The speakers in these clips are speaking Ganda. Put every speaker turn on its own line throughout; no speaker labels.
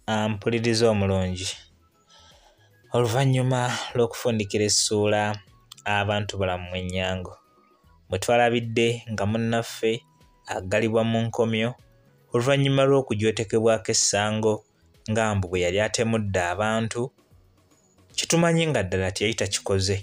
Ampuliriza omulungi, oluvannyuma lw'okufundikira essuula abantu balamu mwennyango mwe twalabidde nga munnaffe aggalibwa mu nkomyo oluvannyuma lw'okujwetekebwako essango nga mbu bwe yali atemudde abantu, kye tumanyi nga ddala teyali takikoze.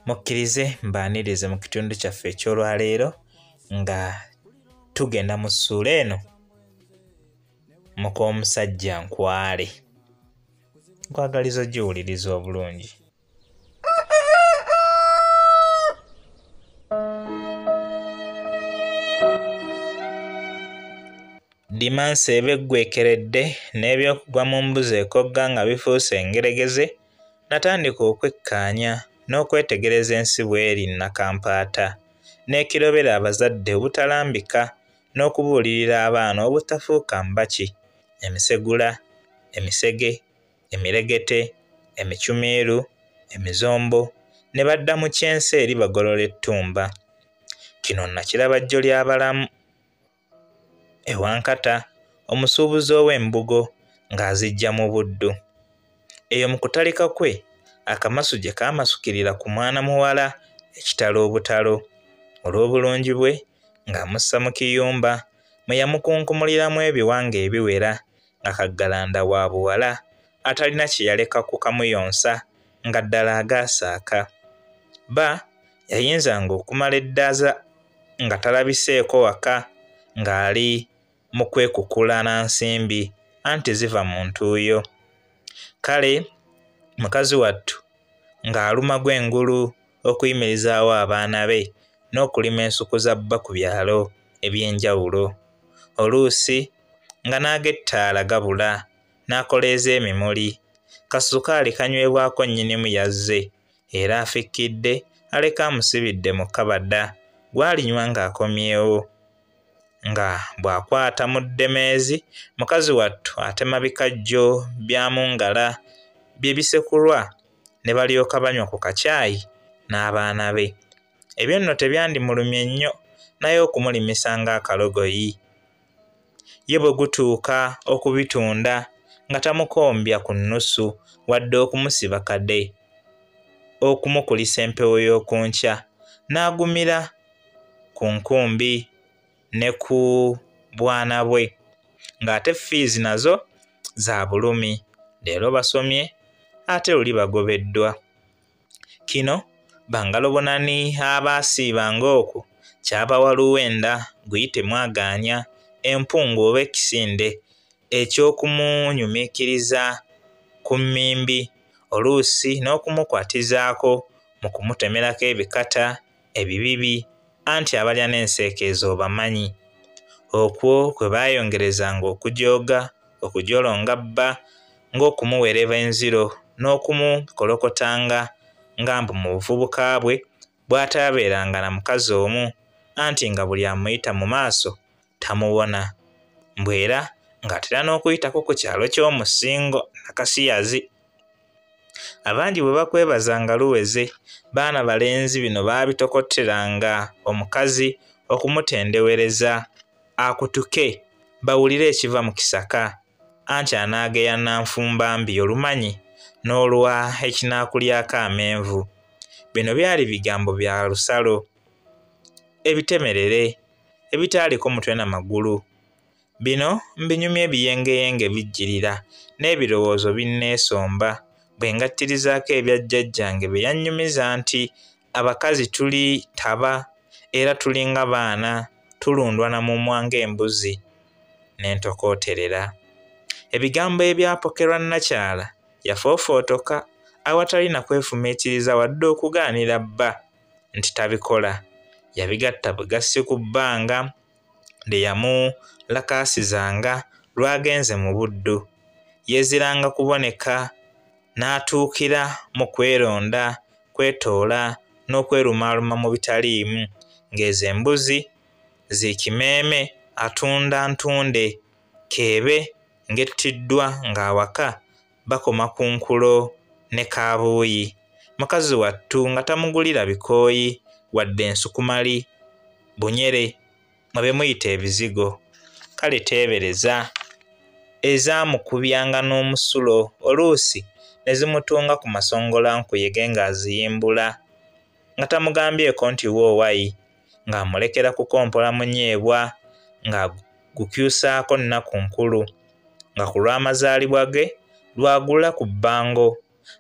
Mukkirize mbaanirize mu kitundu kyaffe eky'olwaleero nga tugenda mu ssuula eno muk'omusajja Nkwale. Nkwagaliza ogiwuliriza obulungi. Dimansi eba eggweekeredde n'ebyokugwa mu mbuzi ekogga nga bifuuse engeregeze, natandika okwekkaanya n'okwetegereza ensi bw'eri nnakampaata, n'ekirobera abazadde obutalambika n'okubuulirira abaana obutafuuka mbaki, emisegula, emisege, emiregete, emicumiiru, emizombo, ne badda mu ky'ensi eri bagolola ettumba. Kino nakiraba jjo ly'abalamu e Wankata, omusuubuzi ow'embugo ng'aziggya mu Buddu. Eyo mu kutalika kwe akamasu gye kaamasukirira ku mwana muwala ekitalo obutalo. Olw'obulungi bwe ng'amussa mu kiyumba mwe yamukunkumuliramu ebiwange ebiwera nga kaggalanda wa buwala atalina kye yaleka ku kamuyonsa nga ddala agaasaaka. Bba yayinzanga okumala eddaaza nga talabiseeko waka ng'ali mu kwekukula na nsimbi anti ziva mu ntuuyo. Kale mukazi wattu ng'aluma gw'engulu okuyimirizaawo abaana be n'okulima ensuku za bba ku byalo eby'enjawulo. Oluusi nga n'ag'ettaala gabula n'akoleeza emimuli. Kasukaali kanywebwako nnyinimu yazze era afikkidde aleka amusibidde mu kabada gw'alinywa ng'akomyewo. Nga bw'akwata mu ddemeezi, mukazi wattu atema bikajjo bya mu ngala bye bisekulwa ne balyoka banywa ku kacaayi n'abaana be. Ebyo nno tebyandimulumye nnyo naye okumulimisa ng'akalogoyi. Ye bwe gutuuka okubitunda nga tamukombya ku nnusu wadde okumusiba kade, okumukulisa empewo y'oku nkya, n'agumira ku nkumbi ne ku bwana bwe, ng'ate ffiizi nazo za bulumi, leero basomye ate luli bagobeddwa. Kino bangalobonani abaasiibanga okwo kyabawa luwenda guyite mwagaanya empungu oba ekisinde eky'okumunyumiikiriza ku mmimbi, oluusi n'okumukwatizaako mu kumutemerako ebikata ebibibi anti abalya n'enseekeezi obamanyi. Okwo kwe baayongerezanga okujooga, okujolonga bba ng'okumuwereba enziro n'okumukolokotanga nga mbu mu buvubuka bwe bw'ataabeeranga na mukazi omu anti nga buli amuyita mu maaso tamuwona. Mbu era ng'atera n'okuyitako ku kyalo ky'omusingo Nakasiyazi. Abangi bwe bakwebazanga luweze, baana balenzi bino baabitokoteranga omukazi okumutendewereza akutuke bawulire ekiva mu kisaka, anti anaageya nanfumbambi olumanyi n'olwa ekinaakulyako amenvu. Bino byali bigambo bya lusalo ebitemerere ebitaaliko mutwe na magulu. Bino mbinyumya ebiyengeyenge bijjirira n'ebirowoozo binneesomba bwe ngattirizaako ebya jjajjange bye yannyumiza nti abakazi tuli taba era tulinga baana tulundwa na mumwa ng'embuzi ne ntokooterera. Ebigambo ebyapokerwa nnakyala yafoofootoka awatali na kwefumiitiriza wadde okugaanira bba nti tabikola. Yabigatta bugassi ku bbanga lye yamulakaasizanga lw'agenze mu Buddu. Yeeziranga kuboneka n'atuukira mu kweronda, kwetoola n'okwerumaaluma mu bitaliimu ng'ezo embuzi zi kimeeme atunda ntunde k'ebe ng'ettiddwa ng'awaka bakoma ku nkulo ne kaabuuyi. Mukazi wattu nga tamugulira bikooyi wadde ensukumali, bunyere mwe be muyita ebizigo. Kale teebereza. Ezaamukubyanga n'omusulo oluusi ne zimutunga ku masongolankuyege ng'aziyimbula nga tamugambyeko nti woowayi, ng'amulekera kukompola munyeebwa ng'agukyusaako nnaku nkulu, nga ku lw'amazaalibwa ge lw'agula ku bbango.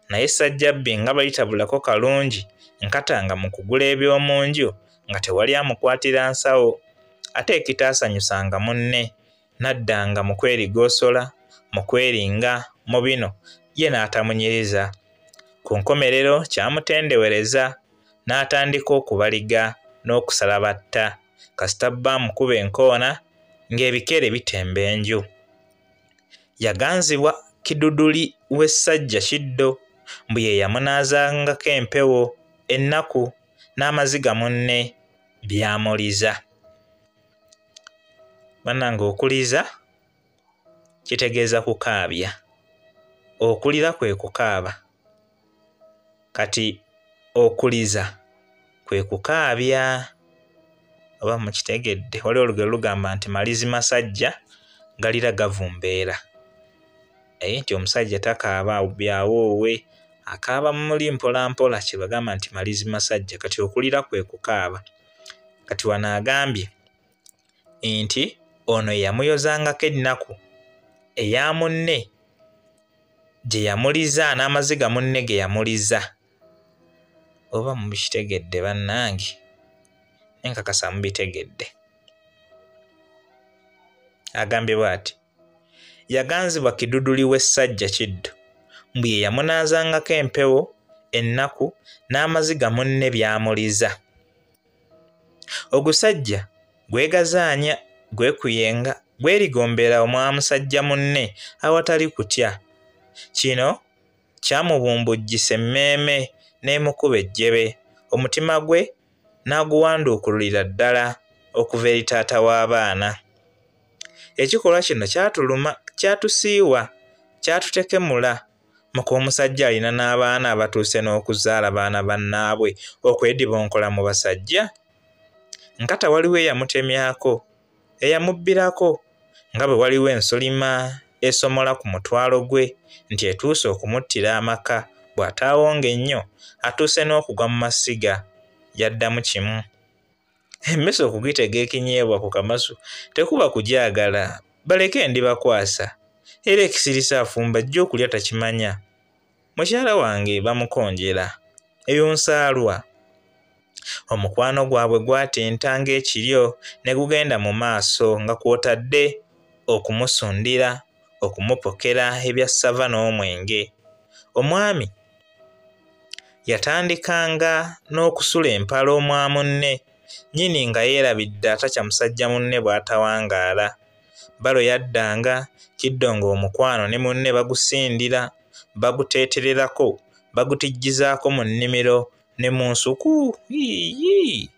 Naye Ssajjabbi nga bwe litabulako kalungi nkata nga mu kugula eby'omu nju nga tewali amukwatira nsawo, ate ekitaasanyusanga munne n'addanga mu kwerigoosola, mu kweringa mu bino ye n'atamunyiriza. Ku nkomerero kyamutendewereza n'atandika okubaliga n'okusala batta kasita bba amukuba enkoona ng'ebikere bitemba enju. Yaganzibwa Kiduduli w'essajja Kiddo mbu ye yamunaazangako empewo, ennaku n'amaziga munne by'amuliza. Bannange okuliza kitegeeza kukaabya. Okulira kwe kukaaba. Kati okuliza kwe kukaabya. Oba mukitegedde? Waliwo olugero lugamba nti malizi masajja galira gavumbeera. Nti omusajja takaaba byawoowe, akaaba muli mpola mpola, kye bagamba nti malizi masajja. Kati okulira kwe kukaaba. Kati wano agambye nti ono yamuyozangako ennaku eya munne gye yamuliza n'amaziga munne ge yamuliza. Oba mubikitegedde bannange? Nkakasa mubitegedde. Agambye bw'ati: yaganzibwa Kiduduli w'essajja Kiddo mbu ye yamunaazangako empewo, ennaku n'amaziga munne by'amuliza. Ogusajja gwegazaanya, gwekuyenga, gwerigombera omwa musajja munne awatali kutya. Kino kyamubumbujjisa emmeeme n'emukuba ejjebe, omutima gwe n'aguwanduukululira ddala okuva eri taata w'abaana. Ekikolwa kino kyatuluma, kyatusiiwa, kyatutekemula. Muka omusajja alina n'abaana abatuuse n'okuzaala baana bannaabwe okwedibonkola mu basajja. Nkata waliwo eyamutemyako, eyamubbirako, nga bwe waliwo ensulima esomola ku mutwalo gwe nti etuuse okumuttira amaka bw'ataawonga ennyo atuuse n'okugwa mu masiga. Yaddamu kimu. Emmese okugitega ekinyeebwa ku kamasu tekuba kugyagala, baleke ndibakwasa. Era ekisirisa afumba ajja okulya takimanya. Mukyala wange bamukonjera. Eyo nsaalwa. Omukwano gwabwe gwatenta ng'ekiryo ne gugenda mu maaso nga kw'otadde okumusundira, okumupokera ebya ssava n'omwenge. Omwami yatandikanga n'okusula empala omwa munne, nnyini nga yeerabidde atakya musajja munne bw'atawangaala. Balo yaddanga, Kiddo ng'omukwano ne munne bagusindira, baguteetererako, bagutijjizaako mu nnimiro ne mu nsuku. Yiiyi!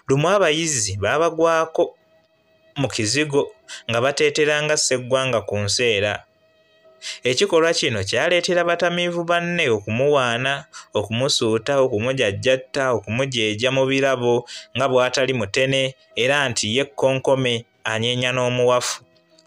Lumu abayizzi baabagwako mu kizigo nga bateeteranga Sseggwanga ku nseera. Ekikolwa kino kyaleetera batamiivu banne okumuwaana, okumusuuta, okumujajjatta, okumujeeja mu birabo nga bw'atali mutene era nti ye kkonkome anyeenya n'omuwafu.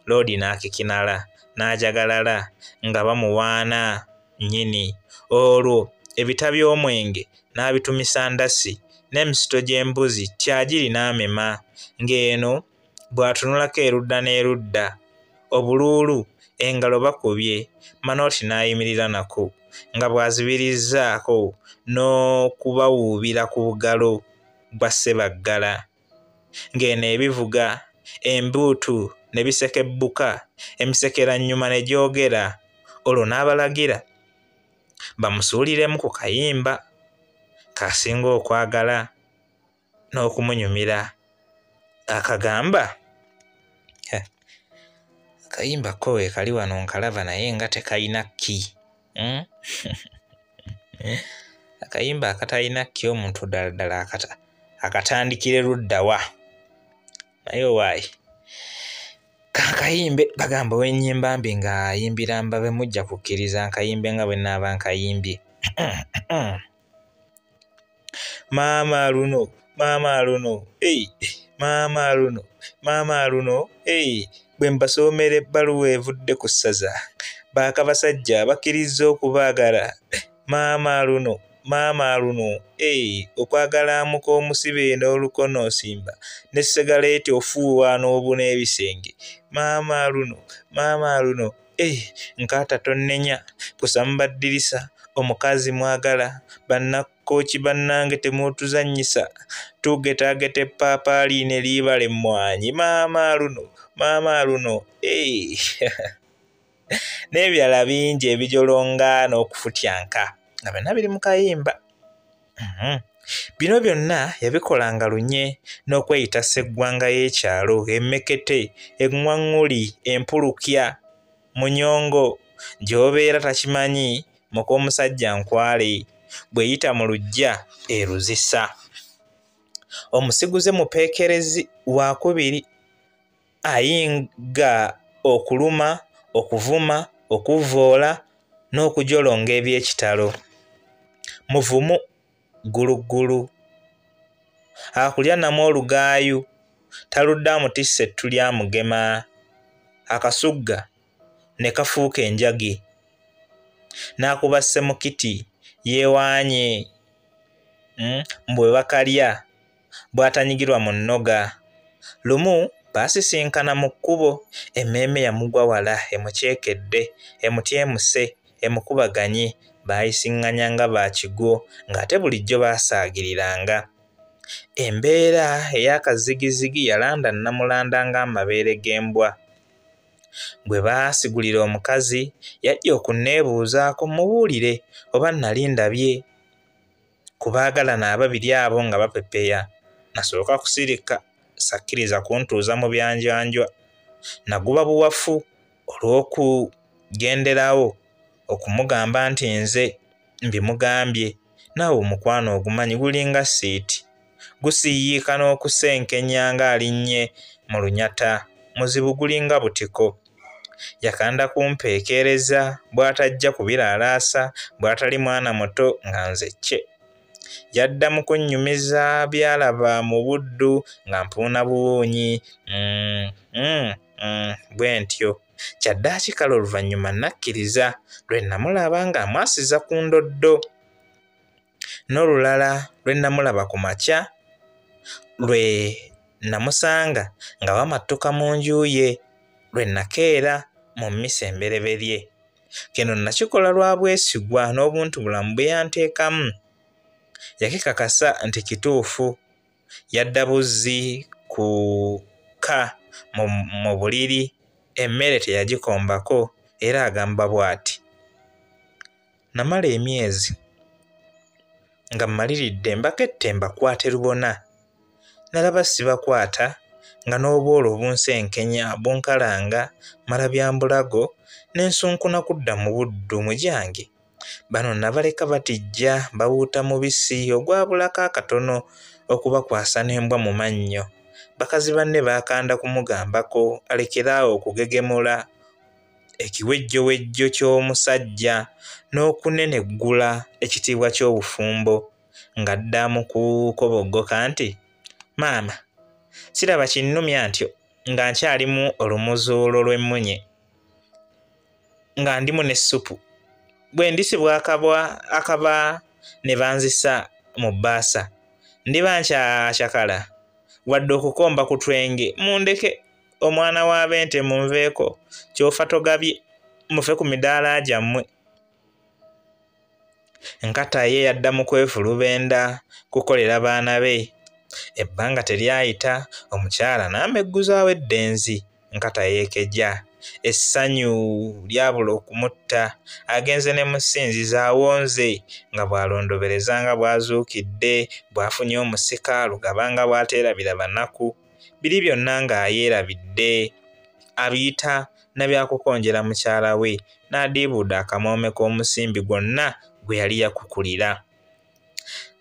Loodi n'akikinala, n'ajagalala nga bamuwaana nnyini. Olwo ebita by'omwenge n'abitumisa ndasi n'emisito gy'embuzi tyagiri n'amema, ng'eno bw'atunulako erudda n'erudda. Obuluulu engalo bakubye, Manooti n'ayimirira nako nga bw'azibirizzaako n'okubawuubira ku bugalo bwa Ssebaggala. Ng'eno ebivuga, embuutu ne bisekebbuka, emisekerannyuma ne gyogera, olwo n'abalagira bamusuuliremu ku kayimba k'asinga okwagala n'okumunyumira. Akagamba akayimba ko we kali wano nkalaba naye nga tekalina ki. Akayimba akatalina ki omuntu ddala ddala akatandikire ludda wa. Naye owaayi kankayimbe, bagamba ow'ennyimba mbi ng'ayimbira mbabe, mujja kukkiriza nkayimbe nga bwe nnaaba nkayimbye. Maama luno, maama luno, ei, maama luno, maama luno, ei, Bwe mbasoomera ebbaluwa evudde ku ssaza, baakabasajja bakkirizza okubaagala. Maama luno, maama luno, ee, okwagala muk'omusibe n'olukono osimba, ne segaleeti ofuuwa n'obuna ebisenge. Maama luno, maama luno, ee, nkaata tonnenya, kusamba ddirisa, omukazi mwagala, bannakooki bannange temutuzannyisa, tugetaageta eppaapaali ne liibala emmwanyi. Maama luno, maama luno, ee. N'ebirala bingi ebijolonga n'okufutyanka nga byonna biri mu kayimba. Bino byonna yabikolanga lunye n'okweyita sseggwanga y'ekyalo, emmekete, eŋŋwaŋŋuli, empulukya, munyongo, gy'obeera takimanyi, muk'omusajja nkwale, bw'eyita mu luggya eruzisa. Omusiguze mupeekerezi waakubiri, ayinga okuluma, okuvuma, okuvvoola n'okujolonga eby'ekitalo. Muvumu gguluggulu, akulya namu olugaayu, taludde amutisse ettu lya mugema, akasugga ne kafuuka enjagi. N'akuba ssemukiti yeewaanye mbu bwe bakalya bw'atanyigirwa mu nnoga. Lumu baasisinkana mu kkubo, emmeeme yamugwa wala emukyekedde, emutyemuse, emukubaganye, baayisiŋŋanya nga ba kigwo ng'ate bulijjo baasaagiriranga. Embeera ey'akazigizigi yalanda nnamulanda ng'amabeere g'embwa. Bwe baasigulira omukazi, yajja okunneebuuzaako mmubuulire oba nnali ndabye ku baagalana ababiri abo nga bapepeya. Nasooka kusirika, sakkiriza kuntuuza mu byanjwanjwa. Naguba buwafu olw'okugenderawo okumugamba nti nze mbimugambye, naawe omukwano ogumanyi gulinga siiti, gusiiyiika n'okusenkenya ng'alinnye mu lunyata, muzibu gulinga butiko. Yakanda kumpeekereza bw'atajja kubiraalaasa, bw'atali mwana muto nga nze kye. Yadda mu kunnyumiza by'alaba mu buddu nga mpuuna buwuunyi, bwe ntyo. Kyaddaaki kale oluvannyuma nakkiriza lwe namulaba ng'amwasiza ku ndoddo. N'olulala lwe namulaba ku makya, lwe namusanga nga bamattuka mu nju ye, lwe nakeera mu mmisa embereberye. Kino nakikola lwa bwesigwa n'obuntubulamu bwe yanteekamu. Yakikakasa nti kituufu. Yadda buzzi ku ka mu buliri, emmere teyagikombako era agamba bw'ati: Namala emyezi nga mmaliridde mbakette mbakwate lubona. Nalaba sibakwata nga n'obwolo bunsenkenya bunkalanga mala bya mbulago ne nsunkuna kudda mu buddu mu gyange. Bano nabaleka batijja bawuuta mubisi ogwabulako akatono okubakwasa n'embwa mu mannyo. Bakazi banne baakanda kumugambako alekere awo okugegemula ekiwejjowejjo ky'omusajja n'okuneneggula ekitiibwa ky'obufumbo, ng'adda mu kukoboggoka nti, Maama, siraba kinnumya ntyo nga nkyalimu olumuzuulo lw'emmunye, nga ndimu ne ssupu. Bwe ndisibwa akaba ne banzisa mu bbaasa, ndiba nkyacakala wadde okukomba ku twenge. Mundeke omwana w'abente munveeko, ky'ofa togabye, mufe ku midaala gyammwe. Nkata ye yadda mu kwefulubenda kukolera baana be. Ebbanga teryayita, omukyala n'amegguzaawo eddenzi. Nkata yeekejja, essanyu lyabula okumutta. Agenze ne mu ssinzizo awonze nga bw'alondobereza nga bw'azuukidde, bw'afunye omusika, Lugaba nga bw'ateerabira banaku. Biri byonna ng'ayeerabidde, abiyita na byakukonjera mukyala we, n'adiibuuda akamoome k'omusimbi gwonna gwe yali yakukulira.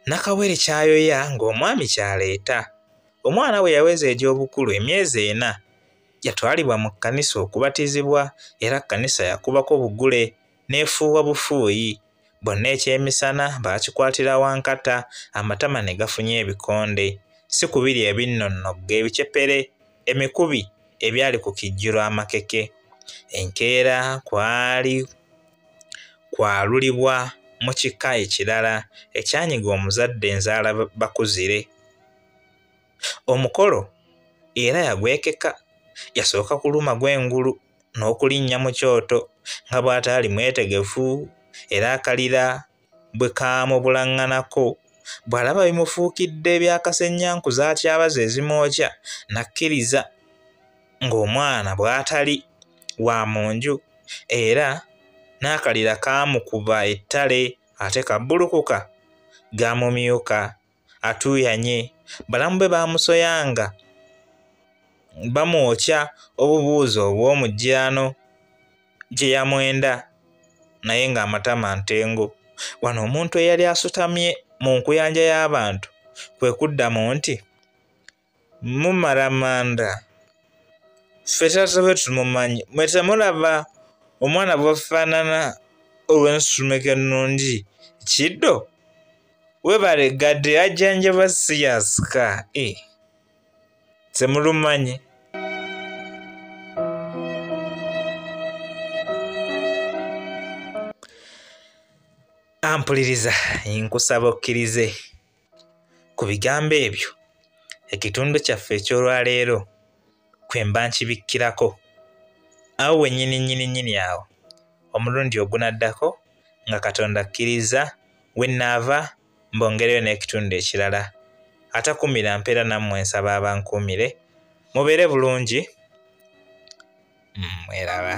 Nakawere ky'ayoya ng'omwami ky'aleeta. Omwana bwe yaweza egy'obukulu emyezi 4, yatwalibwa mu kkanisa okubatizibwa, era kkanisa yakubako bugule n'efuuwa bufuuyi. Bonna ekyemisana baakikwatira wankata, amatama ne gafunya ebikonde. Si kubiri ebinnonnogga, ebicepere, emikubi ebyali ku kijjulo amakeke. Enkeera kwali kwalulibwa mu kika ekirala ekyanyiga omuzadde enzaala bakuzire. Omukolo era yagwekeka, yasooka kuluma gw'engulu n'okulinnya mu kyoto nga bw'ataali mwetegefu, era akalira bwe kaamubulaŋŋanako bw'alaba bimufuukidde eby'akasenyanku z'atyabaza ezimwokya n'akkiriza ng'omwana bw'atali wa mu nju, era n'akalira kaamukuba ettale ate kabbulukuka gaamumyuka atuuyanye. Balamu be baamusoyanga bamwokya obubuuzo obw'omuggyano gye yamwenda naye ng'amatama ntengo. Wano omuntu eyali asutamye mu nkuyanja y'abantu kwe kuddamu nti, "Mumalamanda, ffe taata we tumumanyi, mwe temulaba omwana bw'afaanana olw'ensumika ennungi kiddo? Webale gadde ajjanjaba si yasika, temulumanyi." Ampuliriza, nkusaba okkirize ku bigambo ebyo ekitundu kyaffe eky'olwaleero kwe mba nkibikkirako awo wennyini nnyini nnyini awo omulundi ogunaddako nga Katonda akkiriza we nnaava mbongereyo n'ekitundu ekirala. Atakuumira mpeera nammwe nsaba abankuumire, mubeere bulungi, mweraba.